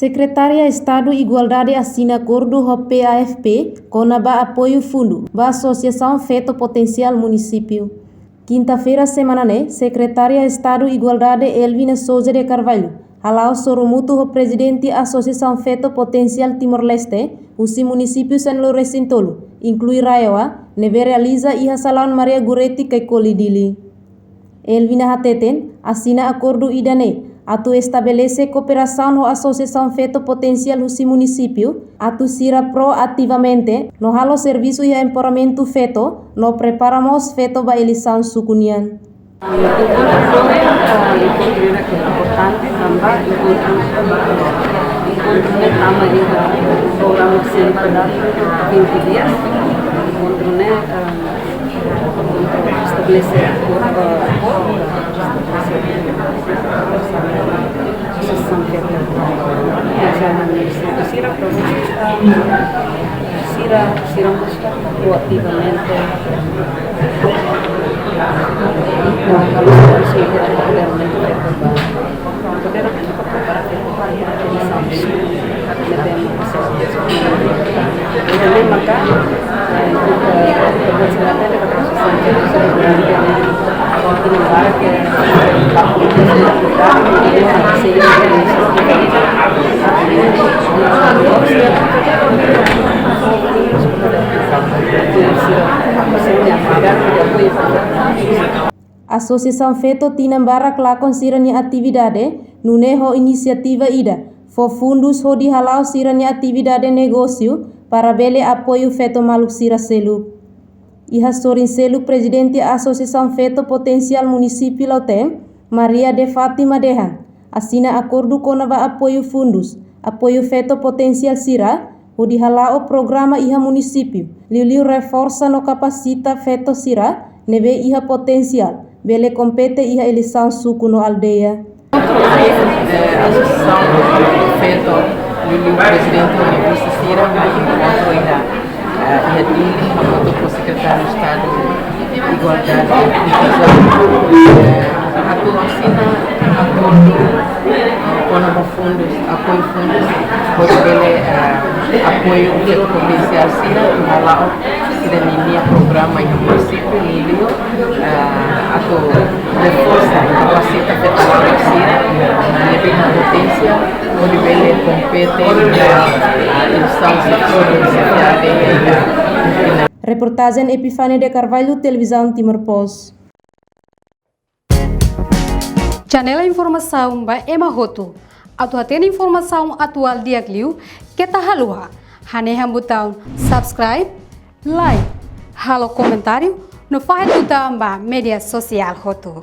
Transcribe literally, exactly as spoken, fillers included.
Sekretária Estadu Igualdade asina akordu ho P A F P kona-ba apoiu fundu ba Asosiasaun Feto Potensiál Munisípiu. Kinta-feira semana ne'e, Sekretária Estadu Igualdade Elvina Sousa de Carvalho hala'o sorumutu ho Prezidente Asosiasaun Feto Potensiál Timor-Leste husi munisípiu sanulu-resin-tolu, inklui RAEOA, ne'ebé realiza iha Salaun Maria Goretti, Caicoli, Dili. Elvina hateten, asina akordu ida-ne'e atu estabelese kooperasaun ho Asosiasaun Feto Potensiál husi munisípiu, atu sira proativamente no halo servisu iha empoderamentu feto no prepara mós feto ba eleisaun suku nian. Enkontru ne'e importante tanba enkontru ne'e tama iha programa sentral vinte dias. Enkontru ne'e, eh, estabelese akordu, eh, estabelese asosiasaun feto. Sira, sira mós proativamente. Asosiasaun Feto tinan barak lakon sira-nia atividade, nune'e ho inisiativa ida fó fundus hodi hala'o sira-nia atividade negósiu para bele apoiu feto maluk sira seluk. Iha sorin seluk, Prezidente Asosiasaun Feto Potensiál Munisípiu Lautém, Maria de Fátima dehan, asina akordu kona-ba apoiu fundus, apoiu feto potensiál sira, hodi hala'o programa iha munisípiu, liuliu reforsa no kapasita feto sira ne'ebé iha potensiál bele kompete iha eleisaun suku no aldeia. Eh, Asosiasaun Feto, liuliu Prezidente no Vise sira, mai enkontru iha, eh, iha Dili, hamutuk ho Sekretáriu Estadu Igualdade, eh, atu asina akordu, eh, kona-ba fundus, apoiu fundus, hodi bele, eh, apoiu feto potensiál sira, hala'o sira-nia programa iha munisípiu, liuliu, eh, atu reforsa, kapasita feto sira, ne'ebé iha potensiál, hodi bele kompete iha, eh, eleisaun suku no aldeia. Reportajen Epifania de Carvalho, Televizaun Timor Post. Janela informasaun ba ema hotu. Atu hatene informasaun atuál di'ak liu, keta haluha hanehan butaun subscribe, like, halo komentáriu, no fahe tutan ba média sosiál hotu.